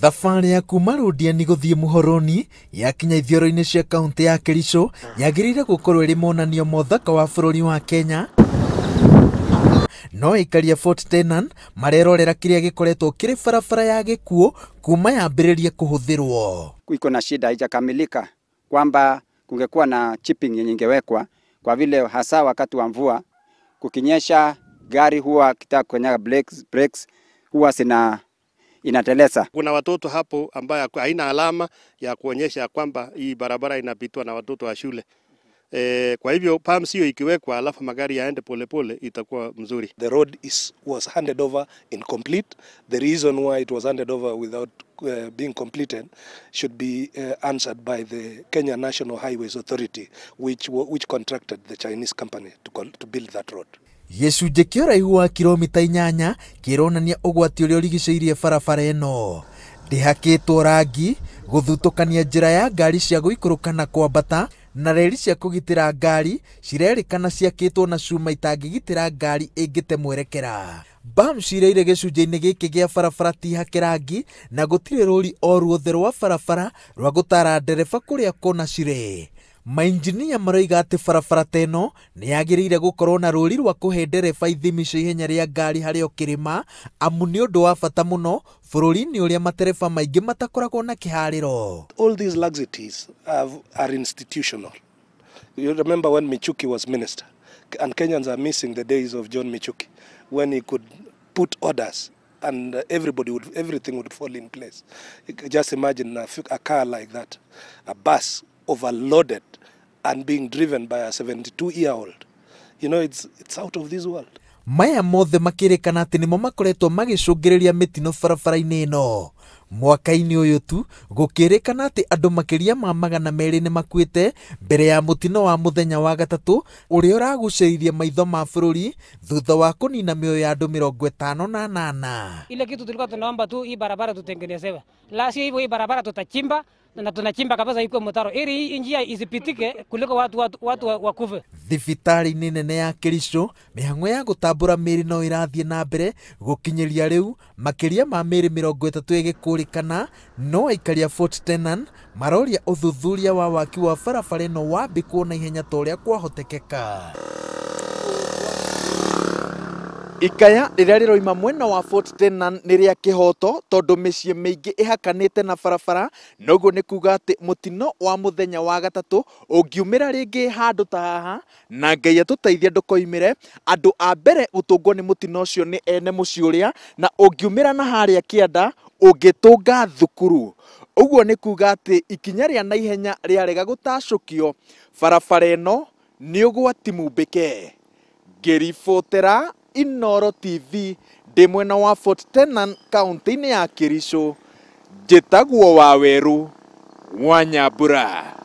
Thabarĩ ya kuma Londiani gũthiĩ Muhoroni yakinya ithioro-inĩ cia kaunti ya Kericho yagĩrĩire gũkorwo ĩrĩ monanio ma ũthaka wa bũrũri wa Kenya, no aikari a Fort Tenan marerorera kĩrĩa gĩkoretwo kĩrĩ barabara ya gĩkuũ kuma yambĩrĩrie kũhũthĩrwo. Iko na shida haijakamilika, kwamba kungekuwa na chipping yenye ingewekwa, kwa vile hasa wakati wa mvua kukinyesha gari huwa kitaka kwenye brakes huwa zina inateleza. Kuna watoto hapo ambayo haina alama ya kuonyesha kwamba hii barabara inapitwa na watoto wa shule. Kwa hivyo pumps hiyo ikiwekwa alafu magari yaende polepole itakuwa mzuri. The road was handed over incomplete. The reason why it was handed over without being completed should be answered by the Kenya National Highways Authority, which contracted the Chinese company to build that road. Gĩcunjĩ kĩa ũraihu wa kilomita 8 kĩronania ũgwati ũrĩa ũrigicĩirie barabara ĩno. Ndĩhakĩtwo rangi, gũthutũkania njĩra ya ngari cia gũikũrũka na kwambata, na reri cia kũgitĩra ngari cirerĩkana ciakĩtwo na cuma itangĩgitĩra ngari ĩngĩte mwerekera. Bumps iria irĩ gĩcunjĩ-inĩ gĩkĩ gĩa barabara ti hake rangi na gũtirĩ rũri o ruothe rwa barabara rwa gũtara ndereba kũrĩa kona cirĩ. Mainjinia maroiga atĩ barabara ta ĩno nĩ yagĩrĩire gũkorwo na rũri rwa kũhe ndereba ithimi cia ihenya rĩa ngari harĩ o kĩrĩma, amu nĩ ũndũ wa bata mũno bũrũri-inĩ ũrĩa matereba maingĩ matakoragwo na kĩharĩro. All these laxities are institutional. You remember when Michuki was minister, and Kenyans are missing the days of John Michuki, when he could put orders and everything would fall in place. Just imagine a car like that, a bus overloaded and being driven by a 72-year-old. You know, it's out of this world. Maya mothe makĩrĩkana atĩ nĩmo makoretwo magĩcũngĩrĩria mĩtino barabara-inĩ ĩno. Mwaka-inĩ ũyũ tu gũkĩrĩkana atĩ andũ makĩria ma 200 nĩ makuĩte mbere ya mũtino wa mũthenya wa gatatũ ũrĩa ũragucĩrĩirie maitho ma bũrũri thutha wa kũnina mĩoyo ya andũ 58. Ile kitu tulikuwa tunaomba tu hii barabara tutengenezewe, la sio hivyo hii barabara tutachimba na tunachimba kabisa iko mtaro ili hii njia isipitike kuliko watu wakufe. Thibitarĩ-inĩ nene ya Kericho mĩhang'o ya gũtambũra mĩĩrĩ no ĩrathiĩ na mbere gũkinyĩria rĩu makĩria ma mĩĩrĩ 30 ĩgĩkũrĩkana, no aikari a Fort Tenan maroria ũthuthuria wa waki wa barabara ĩno wambĩkwo na ihenya ta ũrĩa kwahotekeka. Ikaya rĩrĩa rĩroima mwena wa Fort Tenan nĩ rĩa kĩhoto tondũ mĩciĩ mĩingĩ ĩhakanĩte na barabara, noguo nĩ kuga atĩ mũtino wa mũthenya wa gatatũ ũngiumĩra rĩngĩ handũ ta haha, na Ngai atũteithie ndũkoimĩre, andũ a mbere gũtũngwo nĩ mũtino ũcio nĩ ene mũciĩ ũrĩa, na ũngiumĩra na harĩa kĩanda ũngĩtũnga thukuru. Ũguo nĩ kuga atĩ ikinya rĩa naihenya rĩarega gũtacũkio, barabara ĩno nĩ ũgwati mumbĩke. Ngĩribotera Inooro TV ndĩ mwena wa Fort Tenan kaunti-inĩ ya Kericho, njĩtagwo Wawerũ wa Nyambura.